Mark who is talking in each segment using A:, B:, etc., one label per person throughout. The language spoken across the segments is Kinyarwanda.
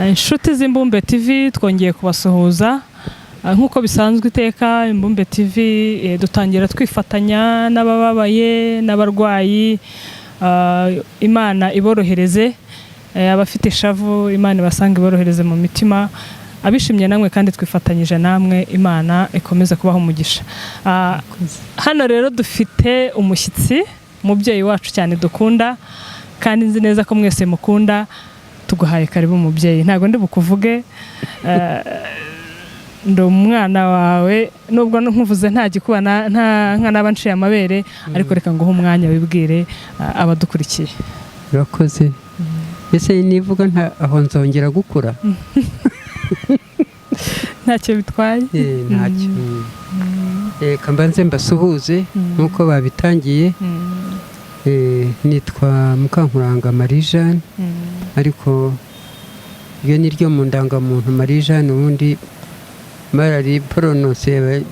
A: Inshuti z'Imbumbe TV, twongeye kubasuhuza. Nk'uko bisanzwe iteka, Imbumbe TV dutangira twifatanya n'abababaye n'abarwayi. Imana iborohereze. Abafite ishavu, Imana ibasanga iborohereze mu mitima. Abishimye namwe kandi twifatanyije namwe, Imana ikomeze kubaha umugisha. Hano rero dufite umushyitsi, umubyeyi wacu cyane dukunda kandi nzi neza ko mwese mukunda. Tuguhaye karibu, umubyeyi. Ntabwo ndi bukuvuge, ndi umwana wawe, nubwo nkuvuze nta gikuba, nta nka naba nciye amabere, ariko reka nguhe umwanya wibwire abadukurikiye.
B: Urakoze. Ese nivuga nta aho nzongera gukura?
A: Ntacyo bitwaye.
B: Ntacyo. Reka mbanze mbasuhuze nk'uko babitangiye. Nitwa Mukankuranga Marie Jeanne, ariko iyo ni ryo mu ndangamuntu Marie Jeanne, ubundi barariporonose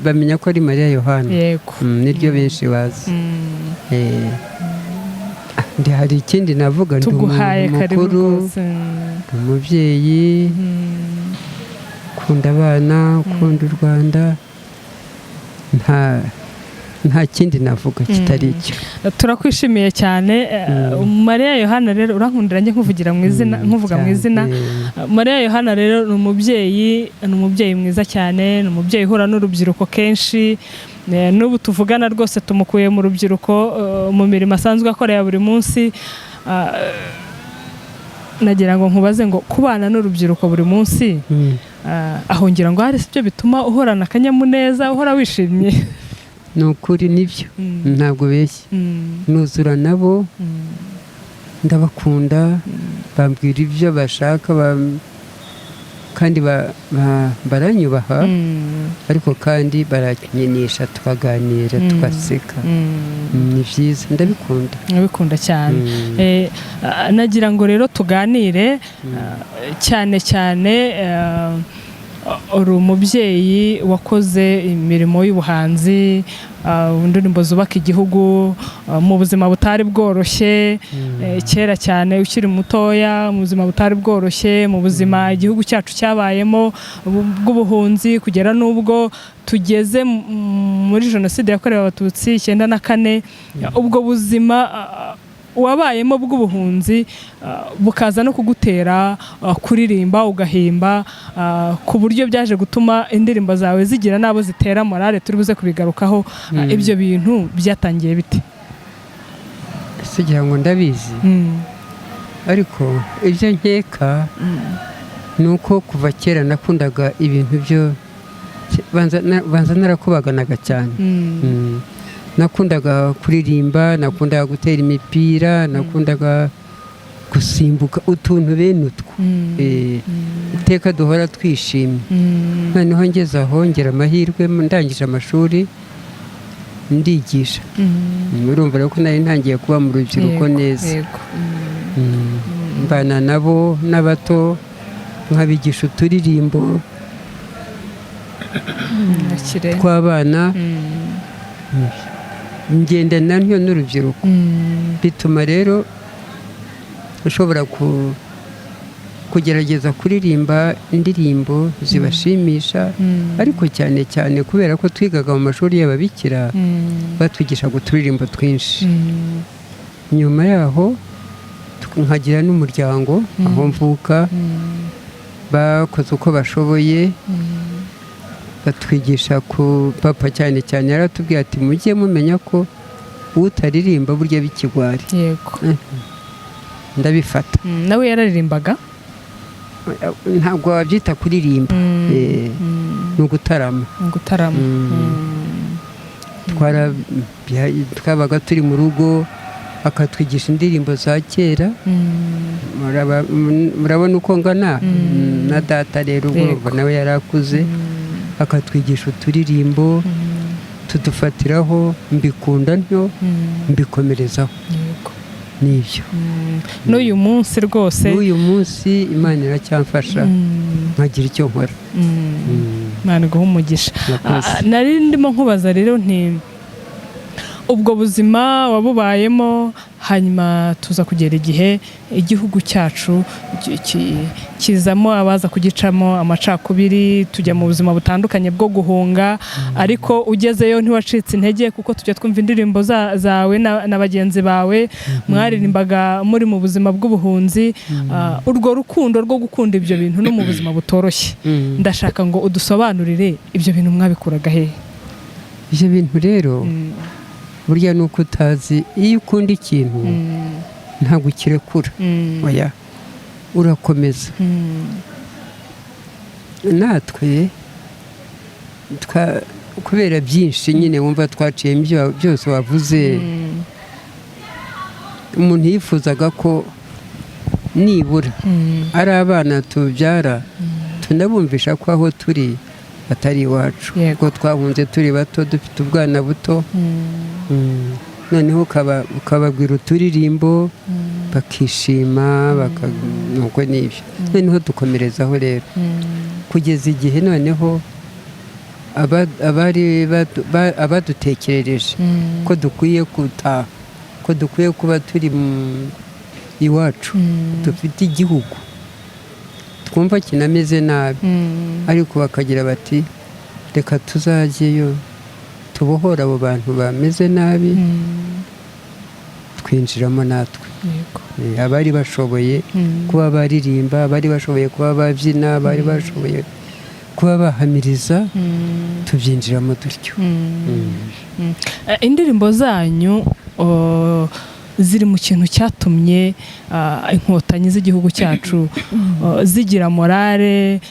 B: bamenya ko ari Mariya Yohana. Niryo benshi bazi. Hari ikindi navuga? Ndi
A: Tuguhaye
B: umuntu
A: karibu
B: mukuru,
A: rwose.
B: ndi umubyeyi ukunda abana, ukunda u Rwanda. Nta kindi navuga kitari icyo.
A: Turakwishimiye cyane. Mariya Yohana rero, urankundira njye nkuvugira mu izina, nkuvuga mu
B: cyane.
A: izina. Mariya Yohana rero ni umubyeyi mwiza cyane, ni umubyeyi uhura n'urubyiruko kenshi. N'ubu tuvugana rwose tumukuye mu rubyiruko, mu mirimo asanzwe akora ya buri munsi. Nagira ngo nkubaze ngo kubana n'urubyiruko buri munsi, aho ngira ngo hari sibyo bituma uhorana akanyamuneza, uhora wishimye?
B: Ni ukuri, nibyo. Ntabwo beshya. Nuzura nabo. Ndabakunda, bambwira ibyo bashaka, kandi baranyubaha, ariko kandi baranyinisha, tukaganira, tugaseka. Ni byiza, ndabikunda.
A: Ndabikunda cyane. Nagira ngo rero tuganire, cyane cyane uri umubyeyi wakoze imirimo y'ubuhanzi, indirimbo zubaka igihugu, mu buzima butari bworoshye, kera cyane ukiri mutoya, mu buzima butari bworoshye, mu buzima igihugu cyacu cyabayemo bw'ubuhunzi, kugera n'ubwo tugeze muri Jenoside yakorewe Abatutsi 94. Ubwo buzima wabayemo bw'ubuhunzi, bukaza no kugutera kuririmba, ugahimba, ku buryo byaje gutuma indirimbo zawe zigira n'abo zitera morale, turi buze kubigarukaho. Ibyo bintu byatangiye bite?
B: Sigira ngo ndabizi, ariko ibyo nkeka ni uko kuva kera nakundaga ibintu byo banza narakubaganaga cyane. Nakundaga kuririmba, nakundaga gutera imipira, nakundaga gusimbuka utuntu bene utwo. Iteka duhora twishimye. Noneho ngeze aho ngera amahirwe, ndangije amashuri ndigisha. Urumva rero ko nari ntangiye kuba mu rubyiruko neza. Mbana nabo n'abato, nkabigisha uturirimbo
A: Akire.
B: tw'abana, ngendana ntyo n'urubyiruko. Bituma rero ushobora kugerageza kuririmba indirimbo zibashimisha, ariko cyane cyane kubera ko twigaga mu mashuri y'ababikira, batwigishaga uturirimbo twinshi. Nyuma yaho nkagira n'umuryango aho mvuka, bakoze uko bashoboye batwigisha ku papa cyane cyane yaratubwiye ati: "Mujye mumenya ko utaririmba burya b'ikigwari." Ndabifata.
A: Nawe yararirimbaga?
B: Ntabwo wabyita kuririmba. Ni ugutarama.
A: Gutarama.
B: Twabaga turi mu rugo, akatwigisha indirimbo za kera. Murabona uko ngana na data rero, ubwo urumva nawe yari akuze, akatwigisha uturirimbo, tudufatiraho, mbikunda ntyo, mbikomerezaho. Nibyo.
A: N'uyu munsi rwose.
B: N'uyu munsi Imana iracyamfasha nkagira icyo nkora.
A: Imana iguhe umugisha.
B: Murakoze.
A: Nari ndimo nkubaza rero nti Ubwo buzima wabubayemo, hanyuma tuza kugera igihe igihugu cyacu kizamo abaza kugicamo amacakubiri, tujya mu buzima butandukanye bwo guhunga. Ariko ugezeyo ntiwacitse intege, kuko tujya twumva indirimbo zawe na bagenzi bawe mwaririmbaga muri mu buzima bw'ubuhunzi. Urwo rukundo rwo gukunda ibyo bintu no mu buzima butoroshye, ndashaka ngo udusobanurire ibyo bintu mwabikuraga hehe?
B: Ibyo bintu rero, burya ni uko utazi, iyo ukunda ikintu ntabwo ukirekura, oya, urakomeza. Natwe kubera byinshi nyine wumva twaciyemo, ibyo byose wavuze, umuntu yifuzaga ko nibura ari abana tubyara tunabumvisha ko aho turi atari iwacu, ko twahunze turi bato, dufite ubwana buto. Noneho ukababwira uturirimbo bakishima, nuko n'ibyo. Noneho dukomerezaho rero kugeza igihe noneho abari abadutekerereje ko dukwiye gutaha, ko dukwiye kuba turi iwacu, dufite igihugu twumva kinameze nabi, ariko bakagira bati: "Reka tuzajyeyo tubohore abo bantu bameze nabi." Twinjiramo natwe. Abari bashoboye kuba baririmba, abari bashoboye kuba babyina, abari bashoboye kuba bahamiriza, tubyinjiramo dutyo.
A: Indirimbo zanyu ziri mu kintu cyatumye Inkotanyi z'igihugu cyacu zigira morale,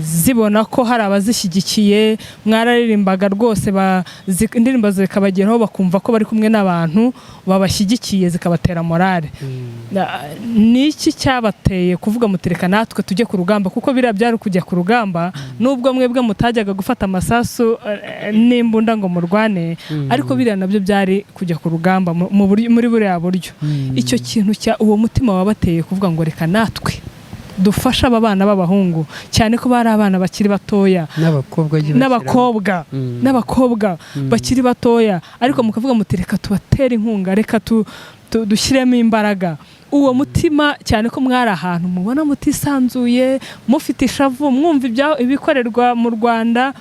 A: zibona ko hari abazishyigikiye. Mwararirimbaga rwose, indirimbo zikabageraho bakumva ko bari kumwe n'abantu babashyigikiye, zikabatera morale. Ni iki cyabateye kuvuga muti: "Reka natwe tujye ku rugamba"? Kuko biriya byari kujya ku rugamba, nubwo mwebwe mutajyaga gufata amasasu n'imbunda ngo murwane, ariko biriya nabyo byari kujya ku rugamba muri buriya buryo. Icyo kintu cya uwo mutima wabateye kuvuga ngo: "Reka natwe dufashe aba bana b'abahungu", cyane ko bari abana bakiri batoya.
B: N'abakobwa jya ubashyiramo.
A: N'abakobwa. N'abakobwa bakiri batoya, ariko mukavuga muti: "Reka tubatere inkunga, reka dushyiremo imbaraga." Uwo mutima, cyane ko mwari ahantu mubona mutisanzuye, mufite ishavu, mwumva ibikorerwa mu Rwanda,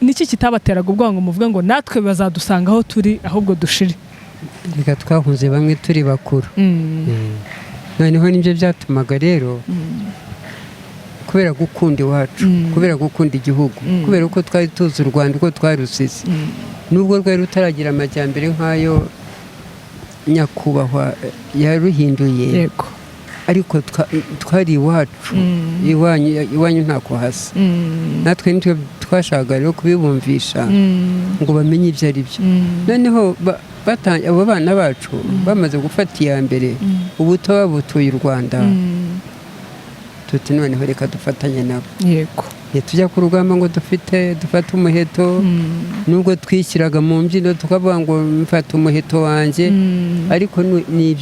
A: niki kitabateraga ubwoba ngo muvuge ngo: "Natwe bazadusanga aho turi, ahubwo dushire"?
B: Reka, twahunze bamwe turi bakuru. Noneho nibyo byatumaga rero, kubera gukunda iwacu, kubera gukunda igihugu, kubera ko twari tuzi u Rwanda uko twarusize, nubwo rwari rutaragira amajyambere nk'ayo nyakubahwa yaruhinduye, ariko twari iwacu. Iwanyu, iwanyu ntako hasa. Natwe nitwe twashakaga rero kubibumvisha ngo bamenye ibyo ari byo. Noneho abo bana bacu bamaze gufata iya mbere, ubuto babutuye u Rwanda, tuti: "Noneho reka dufatanye nabo." Ntitujya ku rugamba ngo dufite dufate umuheto, nubwo twishyiraga mu mbyino tukavuga ngo: "Mfata umuheto wanjye", ariko ni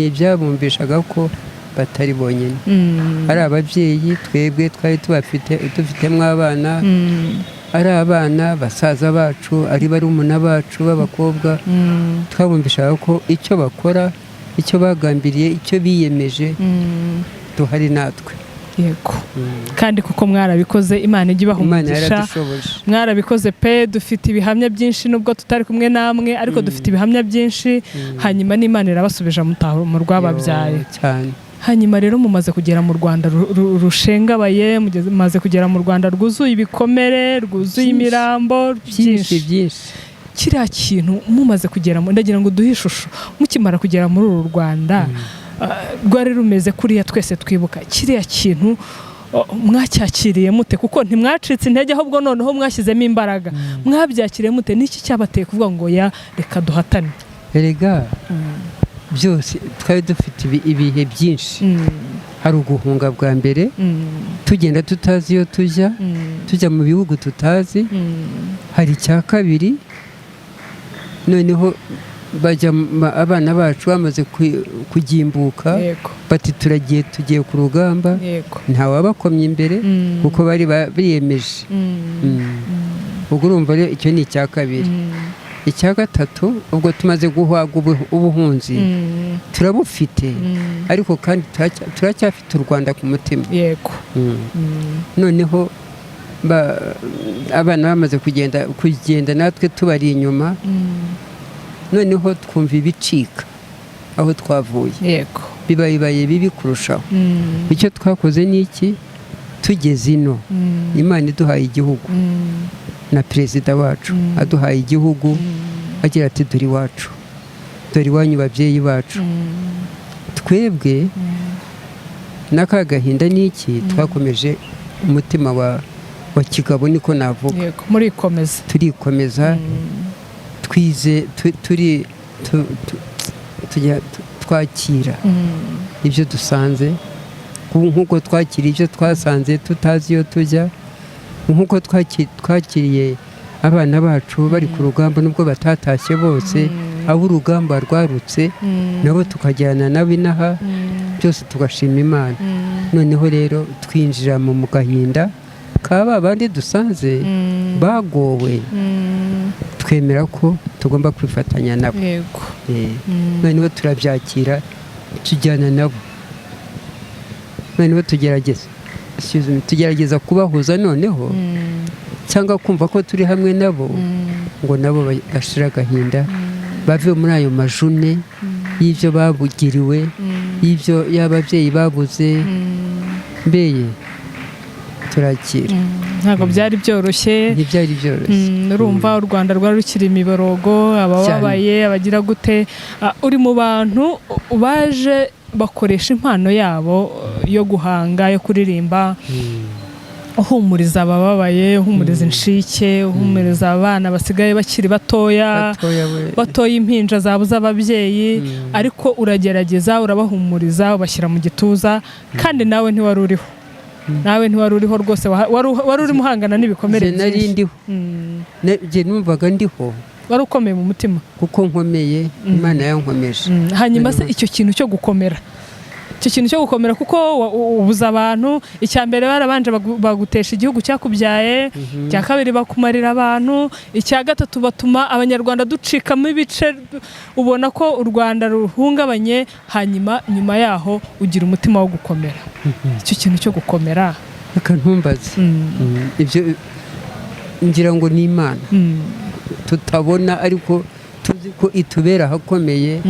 B: ibyabumvishaga ko batari bonyine, ari ababyeyi twebwe twari tubafite, dufitemo abana, ari abana basaza bacu, ari barumuna bacu b'abakobwa. Twabumvishaga ko icyo bakora, icyo bagambiriye, icyo biyemeje, duhari natwe.
A: Yego, kandi kuko mwarabikoze, Imana ijya ibaha
B: Imana
A: umugisha.
B: yaradushoboje.
A: Mwarabikoze pe, dufite ibihamya byinshi, nubwo tutari kumwe namwe, ariko dufite ibihamya byinshi. Hanyuma n'Imana irabasubije mutaha mu rwababyaye.
B: Yo, cyane.
A: Hanyuma rero mumaze kugera mu Rwanda rushengabaye, mumaze kugera mu Rwanda rwuzuye ibikomere, rwuzuye
B: Byinshi.
A: imirambo.
B: Byinshi.
A: Byinshi.
B: Byinshi.
A: Kiriya kintu mumaze kugera, ndagira ngo duhe ishusho, mukimara kugera muri uru Rwanda rwari rumeze kuriya twese twibuka, kiriya kintu mwacyakiriye mute? Kuko ntimwacitse intege, ahubwo noneho mwashyizemo imbaraga. Mwabyakiriye mute? Niki cyabateye kuvuga ngo: "Ya, reka duhatane"?
B: Erega byose twari dufite ibihe byinshi. Hari uguhunga bwa mbere, tugenda tutazi iyo tujya, tujya mu bihugu tutazi. Hari icya kabiri, noneho bajya abana bacu bamaze kugimbuka, bati: "Turagiye, tugiye ku rugamba." Ntawabakomye imbere, kuko bari biyemeje. Ubwo urumva rero icyo ni icya kabiri. Icya gatatu, ubwo tumaze guhaga ubuhunzi, turabufite, ariko kandi turacyafite u Rwanda ku mutima. Noneho abana bamaze kugenda, natwe tubari inyuma, noneho twumva ibicika aho twavuye, bibaye bibi kurushaho. Icyo twakoze ni iki? Tugeze ino, Imana iduhaye igihugu na perezida wacu aduhaye igihugu, agira ati: "Dore iwacu, dore iwanyu babyeyi bacu." Twebwe n'aka gahinda ni iki, twakomeje umutima wa kigabo, niko navuga.
A: Yego, murikomeza.
B: Turikomeza, twize turi tujya twakira ibyo dusanze, nk'uko twakiriye ibyo twasanze tutazi iyo tujya, nk'uko twakiriye abana bacu bari ku rugamba, nubwo batatashye bose, abo urugamba rwarutse nabo tukajyana nabo inaha, byose tugashima Imana. Noneho rero twinjira mu gahinda ka ba bandi dusanze bagowe, twemera ko tugomba kwifatanya nabo. Noneho turabyakira, tujyana nabo, noneho tugerageza, excuse me, tugerageza kubahuza noneho, cyangwa kumva ko turi hamwe nabo, ngo nabo bashire agahinda, bave muri ayo majune y'ibyo babugiriwe, y'ibyo y'ababyeyi babuze. Mbeye turakira.
A: Ntabwo byari byoroshye.
B: Ntibyari byoroshye.
A: Urumva u Rwanda rwari rukiri imiborogo, abababaye, abagira gute. Uri mu bantu baje bakoresha impano yabo yo guhanga, yo kuririmba, uhumuriza abababaye, uhumuriza inshike, uhumuriza abana basigaye bakiri batoya,
B: batoya we,
A: batoya, impinja zabuze ababyeyi, ariko uragerageza urabahumuriza, ubashyira mu gituza, kandi nawe ntiwari uriho, nawe ntiwari uriho rwose, wari urimo uhangana n'ibikomere
B: Njye nari
A: byinshi.
B: ndiho. Njye numvaga ndiho.
A: Wari ukomeye mu mutima.
B: Kuko nkomeye, Imana yankomeje.
A: Hanyuma se icyo kintu cyo gukomera, icyo kintu cyo gukomera, kuko ubuza abantu, icya mbere barabanje bagutesha igihugu cyakubyaye, icya kabiri bakumarira abantu, icya gatatu batuma Abanyarwanda ducikamo ibice, ubona ko u Rwanda ruhungabanye, hanyuma nyuma yaho ugira umutima wo gukomera. Icyo kintu cyo gukomera?
B: Reka ntumbaze. Ibyo ngira ngo ni Imana tutabona, ariko tuzi ko itubera ahakomeye,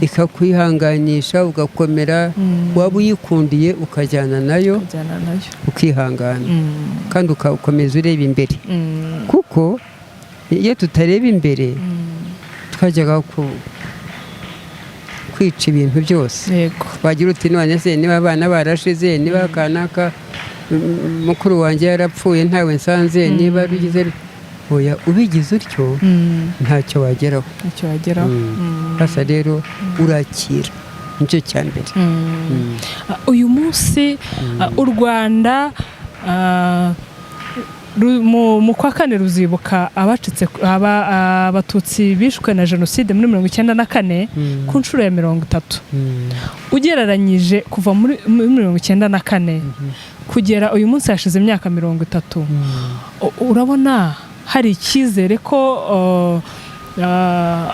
B: ikakwihanganisha ugakomera, waba uyikundiye ukajyana nayo,
A: ukajyana nayo,
B: ukihangana kandi ugakomeza ureba imbere, kuko iyo tutareba imbere twajyaga kwica ibintu byose. Wagira uti: "None se niba abana barashize, niba kanaka mukuru wanjye yarapfuye ntawe nsanze, niba rugize?" Oya, ubigize utyo ntacyo wageraho.
A: Ntacyo wageraho.
B: Sasa rero urakira, nicyo cya mbere.
A: Uyu munsi u Rwanda mu kwa kane ruzibuka abacitse Abatutsi bishwe na jenoside muri 94 ku nshuro ya 30. Ugereranyije kuva muri 94 kugera uyu munsi, hashize imyaka 30, urabona hari icyizere ko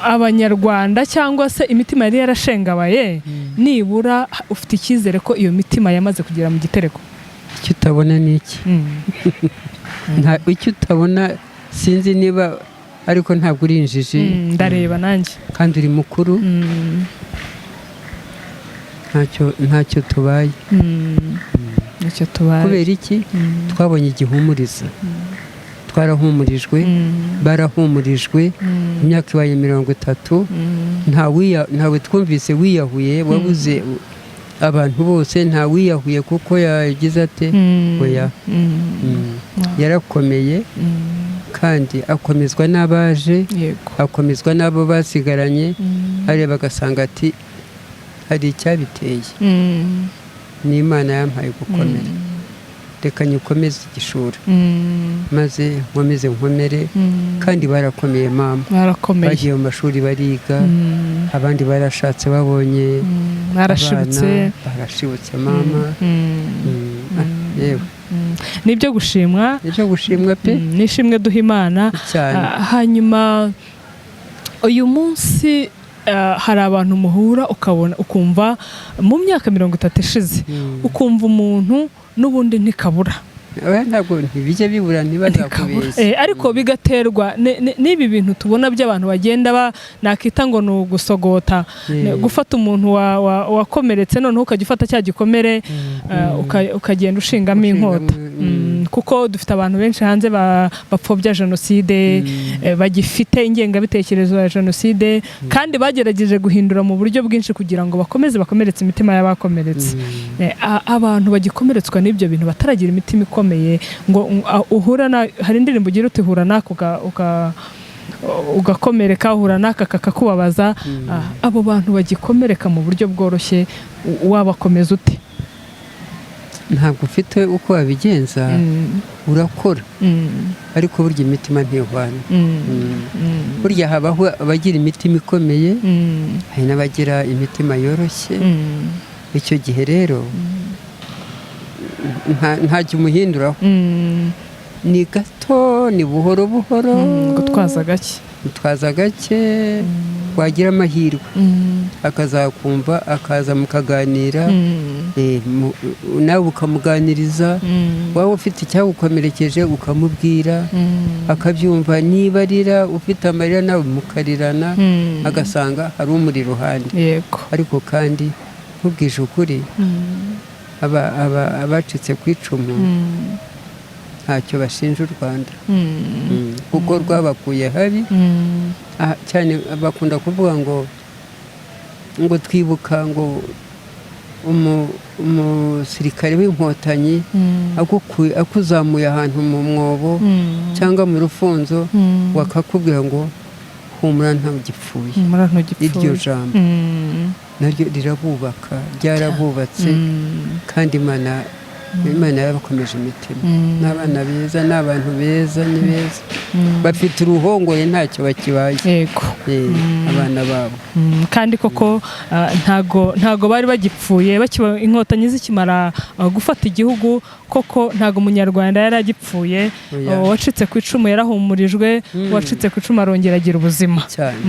A: Abanyarwanda cyangwa se imitima yari yarashengabaye, nibura ufite icyizere ko iyo mitima yamaze kugera mu gitereko?
B: Icyo utabona ni iki? Icyo utabona, sinzi niba, ariko ntabwo uri injiji.
A: Ndareba nanjye.
B: Kandi uri mukuru. Ntacyo tubaye.
A: Ntacyo tubaye.
B: Kubera iki? Twabonye igihumuriza, twarahumurijwe, barahumurijwe. Imyaka ibaye 30, ntawe twumvise wiyahuye, wabuze abantu bose, nta wiyahuye kuko yagize ate, oya. Yarakomeye kandi akomezwa n'abaje, akomezwa n'abo basigaranye, areba agasanga ati: "Hari icyabiteye, ni Imana yampaye gukomera, reka nyikomeze igishura, maze nkomeze nkomere." Kandi barakomeye mama.
A: Barakomeye.
B: Bagiye mu mashuri bariga, abandi barashatse, babonye
A: barashibutse.
B: abana, barashibutse mama. Yewe.
A: Ni ibyo gushimwa.
B: Nibyo gushimwa pe.
A: Ni ishimwe duha Imana.
B: Cyane.
A: Hanyuma Uyu munsi hari abantu muhura ukabona, ukumva mu myaka 30 ishize, ukumva umuntu n'ubundi ntikabura.
B: Oya, ntabwo, ntibijya bibura, ntibazakubeshye.
A: Ariko bigaterwa n'ibi bintu tubona by'abantu bagenda nakita ngo ni ugusogota. Gufata umuntu wakomeretse, noneho ukajya ufata cya gikomere, ukagenda ushingamo inkota. Kuko dufite abantu benshi hanze bapfobya jenoside, bagifite ingengabitekerezo ya jenoside, kandi bagerageje guhindura mu buryo bwinshi kugira ngo bakomeze bakomeretse imitima y'abakomeretse. Abantu bagikomeretswa n'ibyo bintu, bataragira imitima ikomeye, ngo uhura na, hari indirimbo ugira uti: "Hura n'ako ugakomereka, uhura n'aka kakakubabaza." Abo bantu bagikomereka mu buryo bworoshye, wabakomeza ute?
B: Ntabwo ufite uko wabigenza, urakora, ariko burya imitima ntihwana. Burya habaho abagira imitima ikomeye, hari n'abagira imitima yoroshye. Icyo gihe rero ntacyo umuhinduraho, ni gato, ni buhoro buhoro.
A: Gutwaza gake.
B: Utwaza gake, wagira amahirwe akazakumva, akaza mukaganira, nawe ukamuganiriza, waba ufite icyagukomerekeje ukamubwira, akabyumva. Niba arira, ufite amarira, nawe mukarirana, agasanga hari umuri iruhande. Ariko kandi nkubwije ukuri, abacitse ku icumu ntacyo bashinja u Rwanda, kuko rwabakuye habi. Cyane bakunda kuvuga ngo twibuka ngo umusirikare w'Inkotanyi akuzamuye ahantu mu mwobo cyangwa mu rufunzo, bakakubwira ngo: "Humura, ntugipfuye."
A: Humura, ntugipfuye.
B: Iryo jambo naryo rirabubaka, ryarabubatse. Kandi Imana yarabakomeje imitima. Ni abana beza, ni abantu beza, ni beza, bafite uruhongore, ntacyo bakibaye. Abana babo.
A: Kandi koko ntago bari bagipfuye. Bakiba Inkotanyi zikimara gufata igihugu, koko ntago Umunyarwanda yari agipfuye.
B: Oya.
A: Uwacitse ku icumu yarahumurijwe, uwacitse ku icumu arongera agira ubuzima.
B: Cyane.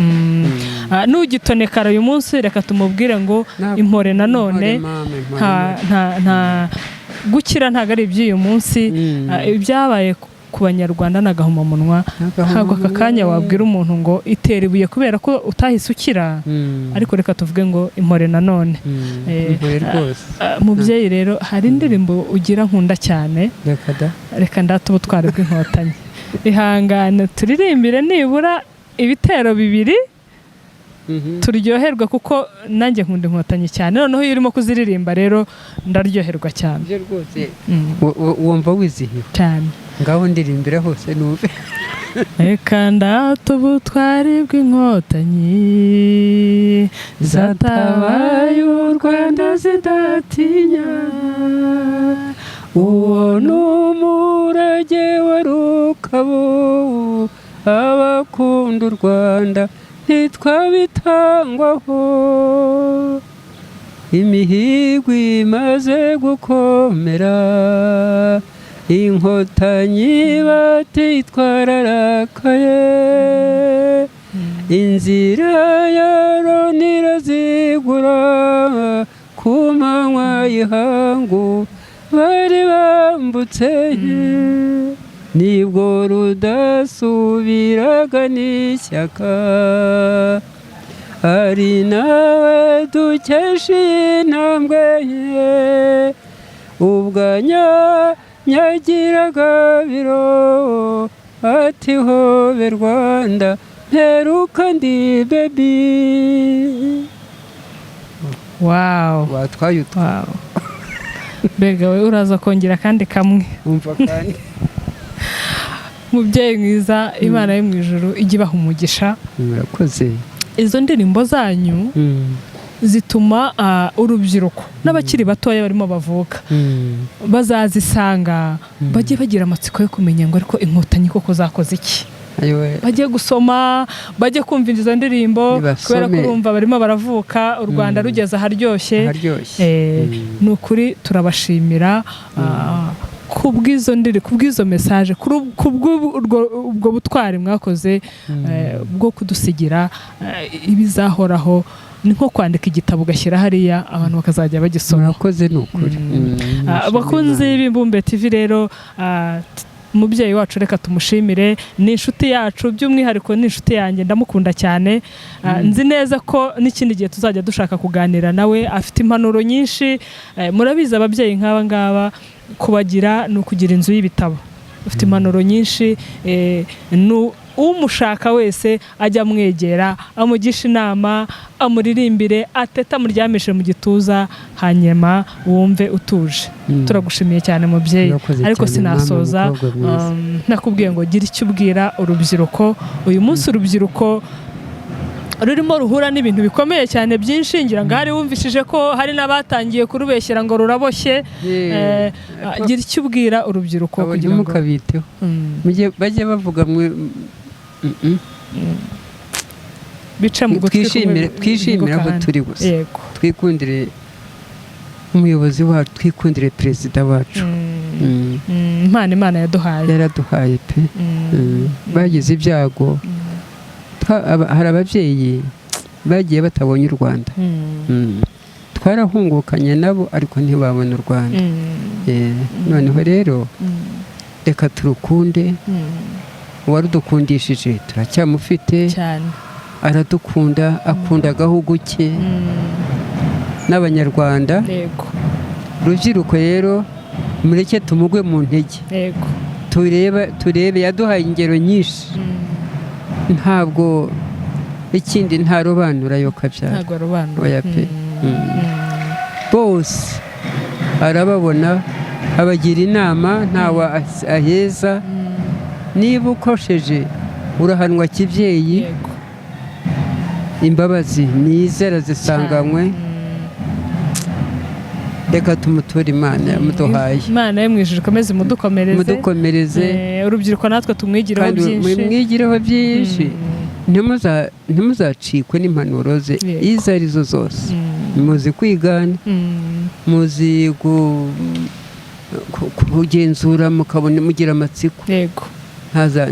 A: N'ugitonekara uyu munsi, reka tumubwire ngo impore nanone.
B: Impore mama, impore.
A: Nta gukira, ntabwo ari iby'uyu munsi. Ibyabaye ku Banyarwanda ni agahomamunwa. Ntabwo aka kanya wabwira umuntu ngo itera ibuye kubera ko utahise ukira. Ariko reka tuvuge ngo impore nanone.
B: Impore rwose.
A: Mubyeyi rero, hari indirimbo ugira nkunda cyane.
B: Reka da.
A: "Reka ndate ubutwari bw'Inkotanyi." Ihangane turirimbire nibura ibitero bibiri, turyoherwe, kuko nanjye nkunda Inkotanyi cyane. Noneho iyo urimo kuziririmba rero ndaryoherwa cyane.
B: Ibyo rwose, wumva wizihiwe.
A: Cyane.
B: Ngaho ndirimbira hose numve.
A: Reka ndate ubutwari bw'Inkotanyi zatabaye u Rwanda zidatinya.
B: Uwo ni umurage wa Rukabu, abakunda u Rwanda ntitwabitangwaho. Imihigo imaze gukomera, Inkotanyi batitwararakaye, inzira ya Loni irazigura. Ku manywa y'ihangu bari bambutse, nibwo rudasubiraga n'ishyaka, ari nawe dukesha iyi ntambwe ye. Ubwo nyagiraga biro ati: "Hobe Rwanda, mperuka ndi baby."
A: Wow.
B: Watwaye utwo.
A: Wow, mbega we! Uraza kongera kandi kamwe.
B: Umva kandi.
A: Mubyeyi mwiza, Imana yo mu ijuru ijye ibaha umugisha.
B: Murakoze.
A: Izo ndirimbo zanyu zituma urubyiruko n'abakiri batoya barimo bavuka bazazisanga, bajye bagira amatsiko yo kumenya ngo: "Ariko Inkotanyi koko zakoze iki?"
B: Ayiwe.
A: Bajye gusoma, bajye kumva izo ndirimbo.
B: Nibasome.
A: Kubera ko urumva barimo baravuka u Rwanda rugeze aharyoshye.
B: Haryoshye.
A: Ni ukuri turabashimira. Kubw'izo ndiri, kubw'izo message, kubw'ubwo butwari mwakoze bwo kudusigira ibizahoraho. Ni nko kwandika igitabo ugashyira hariya, abantu bakazajya bagisoma.
B: Murakoze, ni ukuri.
A: Abakunzi b'Imbumbe TV rero, umubyeyi wacu reka tumushimire. Ni inshuti yacu, by'umwihariko ni inshuti yanjye, ndamukunda cyane. Nzi neza ko n'ikindi gihe tuzajya dushaka kuganira nawe, afite impanuro nyinshi. Murabizi, ababyeyi nk'aba ngaba kubagira ni ukugira inzu y'ibitabo. Ufite impanuro nyinshi, umushaka wese ajya amwegera, amugisha inama, amuririmbire, atete, amuryamishe mu gituza, hanyuma wumve utuje. Turagushimiye cyane, mubyeyi.
B: Urakoze
A: Ariko
B: cyane, mama,
A: sinasoza
B: mukobwa mwiza.
A: Nakubwiye ngo gira icyo ubwira urubyiruko. Uyu munsi urubyiruko rurimo ruhura n'ibintu bikomeye cyane byinshi. Ngira ngo hari wumvishije ko hari n'abatangiye kurubeshyera ngo ruraboshye. Gira icyo ubwira urubyiruko
B: Abo
A: kugira ngo
B: ntimukabiteho. Bajye bavuga mwe.
A: Bice mu gutwi
B: Twishimire,
A: kumwe
B: twishimire aho
A: ahandi.
B: turi gusa. Twikundire umuyobozi wacu, twikundire perezida wacu.
A: Impano Imana yaduhaye.
B: Yaraduhaye pe. Bagize ibyago. Hari ababyeyi bagiye batabonye u Rwanda. Twarahungukanye nabo, ariko ntibabona u Rwanda. Noneho rero reka turukunde. Uwarudukundishije turacyamufite.
A: Cyane.
B: Aradukunda, akunda agahugu ke n'Abanyarwanda. Rubyiruko rero, mureke tumugwe mu ntege. Turebe, turebe, yaduhaye ingero nyinshi. Ntabwo ikindi, ntarobanura yo kabyara.
A: Ntabwo arobanura.
B: Oya pe. Bose arababona, abagira inama, ntawe aheza. Niba ukosheje urahanwa kibyeyi. Imbabazi nize arazisanganywe. Reka tumuture Imana yamuduhaye.
A: Imana yo mu ijuru ikomeze imudukomereze.
B: Mudukomereze.
A: Urubyiruko natwe tumwigireho
B: Kandi
A: byinshi.
B: mwigireho byinshi. Ntimuzacikwe n'impanuro ze izo arizo zose. Muzi kwigana, muzi kugenzura, mukabona mugira amatsiko.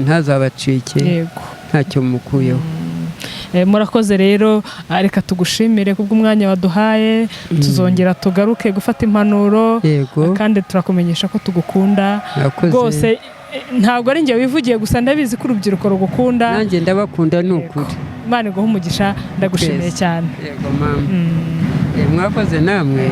B: Ntazabacike. Ntacyo mukuyeho.
A: Murakoze rero. Reka tugushimire kubw'umwanya waduhaye. Tuzongera tugaruke gufata impanuro. Kandi turakumenyesha ko tugukunda.
B: Murakoze.
A: Rwose, ntabwo ari njye wivugiye gusa, ndabizi ko urubyiruko rugukunda.
B: Nanjye ndabakunda, ni ukuri.
A: Imana iguhe umugisha, ndagushimiye
B: Twese.
A: cyane.
B: Yego mama. Mwakoze namwe.